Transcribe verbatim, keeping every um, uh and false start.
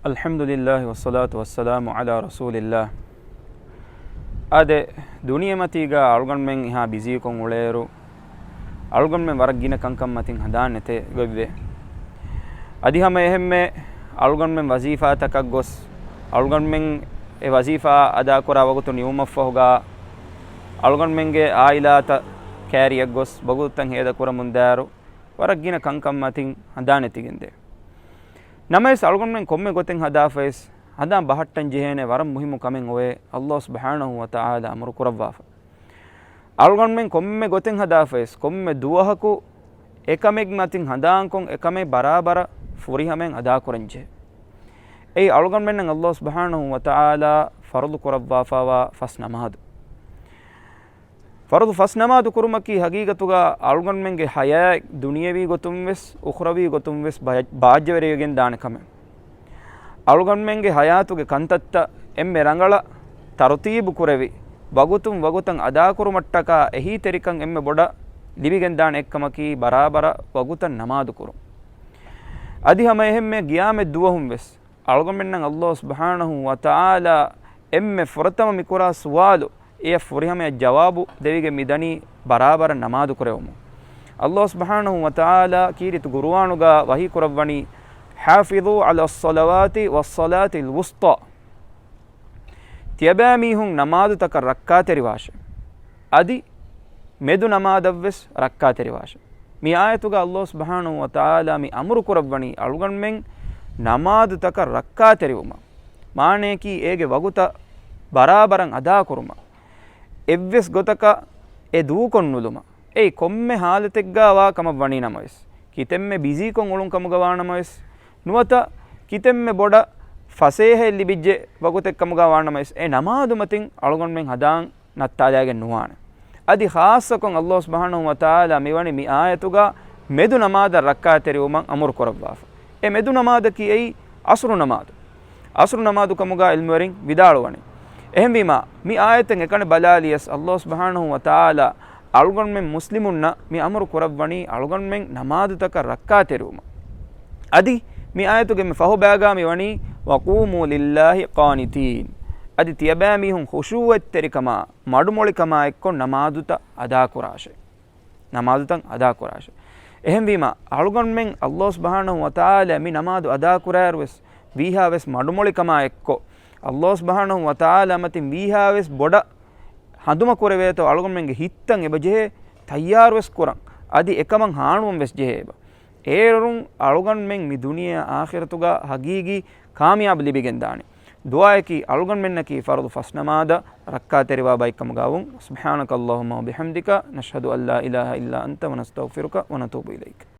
އަލްޙަމްދުލިއްލާހި ވައްޞަލާތު ވައްސަލާމު ޢަލާ ރަސޫލިއްލާހް. އާދެ، ދުނިޔެމަތީގަ އަޅުގަނޑުމެން އެހާ ބިޒީކޮށް އުޅޭއިރު، އަޅުގަނޑުމެން ވަރަށް ގިނަ ކަންކަން މަތިން ހަނދާން ނެތޭ ގޮތްވޭ. އަދި ހަމަ އެހެންމެ އަޅުގަނޑުމެން ވަޒީފާތަކަށް ގޮސް، އަޅުގަނޑުމެން އެ ވަޒީފާ އަދާކުރާ ވަގުތު ނިމުމަށްފަހުގަ، އަޅުގަނޑުމެންގެ އާއިލާތައް ކައިރިއަށް ގޮސް، ވަގުތުތައް ހޭދަކުރަމުންދާއިރު، ވަރަށް ގިނަ ކަންކަން މަތިން ހަނދާން ނެތިގެންދޭ. ނަމަވެސް، އަޅުގަނޑުމެން ކޮންމެ ގޮތެއް ހަދާފަވެސް، ހަނދާން ބަހައްޓަން ޖެހޭނެ ވަރަށް މުހިއްމު ކަމެއް އޮވޭ، އަލްލާހު ސުބްޙާނަހު ވަތަޢާލާ އަމުރު ކުރައްވާފަ. އަޅުގަނޑުމެން ކޮންމެ ގޮތެއް ހަދާފަވެސް، ކޮންމެ ދުވަހަކު އެކަމެއް މަތިން ހަނދާންކޮށް، އެކަމެއް ބަރާބަރަށް ފުރިހަމައިން އަދާކުރަން ޖެހޭ. އެއީ އަޅުގަނޑުމެންނަށް އަލްލާހު ސުބްޙާނަހު ވަތަޢާލާ ފަރުޟު ކުރައްވާފަވާ ފަސް ނަމާދު. ފަރުޟު ފަސް ނަމާދު ކުރުމަކީ ހަގީގަތުގަ އަޅުގަނޑުމެންގެ ޙަޔާތް ދުނިޔަވީ ގޮތުން ވެސް، އުޚްރަވީ ގޮތުން ވެސް ބާ-، ބާއްޖަވެރިވެގެން ދާނެ ކަމެއް. އަޅުގަނޑުމެންގެ ޙަޔާތުގެ ކަންތައްތައް އެންމެ ރަނގަޅަށް ތަރުތީބު ކުރެވި، ވަގުތުން ވަގުތަށް އަދާކުރުމަށްޓަކާ އެހީތެރިކަން އެންމެ ބޮޑަށް ލިބިގެންދާނެ އެއްކަމަކީ، ބަރާބަރަށް ވަގުތަށް ނަމާދު ކުރުން. އަދި ހަމަ އެހެންމެ ގިޔާމަތް ދުވަހުން ވެސް އަޅުގަނޑުމެންނަށް އަލްލާހު ސުބްޙާނަހު ވަތަޢާލާ އެންމެ ފުރަތަމަ މިކުރާ ސުވާލު، އެޔަށް ފުރިހަމަޔަށް ޖަވާބު ދެވިގެން މިދަނީ ބަރާބަރަށް ނަމާދު ކުރެވުމުން. އަލްލާހު ސުބްޙާނަހު ވަތަޢާލާ ކީރިތި ޤުރުއާނުގަ ވަޙީ ކުރައްވަނީ، حافظوا على الصلوات والصلاة الوسطى. ތިޔަބައިމީހުން ނަމާދުތަކަށް ރައްކާތެރިވާށޭ. އަދި މެދު ނަމާދަށްވެސް ރައްކާތެރިވާށޭ. މި އާޔަތުގަ އަލްލާހު ސުބްޙާނަހު ވަތަޢާލާ މި އަމުރު ކުރައްވަނީ އަޅުގަނޑުމެން ނަމާދުތަކަށް ރައްކާތެރިވުމަށް. މާނަޔަކީ އޭގެ ވަގުތަށް ބަރާބަރަށް އަދާކުރުމަށް. އެއްވެސް ގޮތަކަށް އެ ދޫކޮށްނުލުމަށް. އެއީ ކޮންމެ ހާލަތެއްގަ ވާ ކަމަށް ވަނީ ނަމަވެސް، ކިތަންމެ ބިޒީކޮށް އުޅުން ކަމުގަ ވާ ނަމަވެސް، ނުވަތަ ކިތަންމެ ބޮޑަށް ފަސޭހައެއް ލިބިއްޖެ ވަގުތެއް ކަމުގަ ވާ ނަމަވެސް، އެ ނަމާދު މަތިން އަޅުގަނޑުމެން ހަނދާން ނައްތާލައިގެން ނުވާނެ. އަދި ޚާއްޞަކޮށް އަލްލާހު ސުބްޙާނަހު ވަތަޢާލާ މިވަނީ މި އާޔަތުގަ މެދު ނަމާދަށް ރައްކާތެރިވުމަށް އަމުރު ކުރައްވާފަ. އެ މެދު ނަމާދަކީ އެއީ ޢަޞްރު ނަމާދު. ޢަޞްރު ނަމާދު ކަމުގަ ޢިލްމުވެރިން ވިދާޅުވަނީ. އެހެންވީމަ، މި އާޔަތެއް އެކަނި ބަލާލިޔަސް، އަލްލާހު ސުބްޙާނަހު ވަތަޢާލާ އަޅުގަނޑުމެން މުސްލިމުންނަށް މި އަމުރު ކުރައްވަނީ އަޅުގަނޑުމެން ނަމާދުތަކަށް ރައްކާތެރިވުމަށް. އަދި މި އާޔަތުގެ މި ފަހުބައިގަ މިވަނީ، وقوموا لله قانتين. އަދި ތިޔަބައިމީހުން ޚުޝޫޢަތްތެރިކަމާ، މަޑުމޮޅިކަމާ އެއްކޮށް ނަމާދުތައް އަދާކުރާށޭ. ނަމާދުތައް އަދާކުރާށޭ. އެހެންވީމަ، އަޅުގަނޑުމެން އަލްލާހު ސުބްޙާނަހު ވަތަޢާލާ މި ނަމާދު އަދާކުރާއިރުވެސް، ވީހާވެސް މަޑުމޮޅިކަމާ އެއްކޮށް، އަލްލާހު ސުބްޙާނަހު ވަތަޢާލާ މަތިން ވީހާވެސް ބޮޑަށް ހަނދުމަކުރެވޭތޯ އަޅުގަނޑުމެންގެ ހިތްތައް އެބަ ޖެހޭ ތައްޔާރުވެސް ކުރަން. އަދި އެކަމަށް ހާނުވަން ވެސް ޖެހޭ އެބަ. އޭރުން އަޅުގަނޑުމެން މި ދުނިޔެއާ އާޚިރަތުގަ ހަގީގީ ކާމިޔާބު ލިބިގެންދާނެ. ދުޢާއަކީ އަޅުގަނޑުމެންނަކީ ފަރުޟު ފަސް ނަމާދަށް ރައްކާތެރިވާ ބައެއްކަމުގަ ވުން. سبحانك اللهم وبحمدك، نشهد أن لا إله إلا أنت، ونستغفرك ونتوب إليك.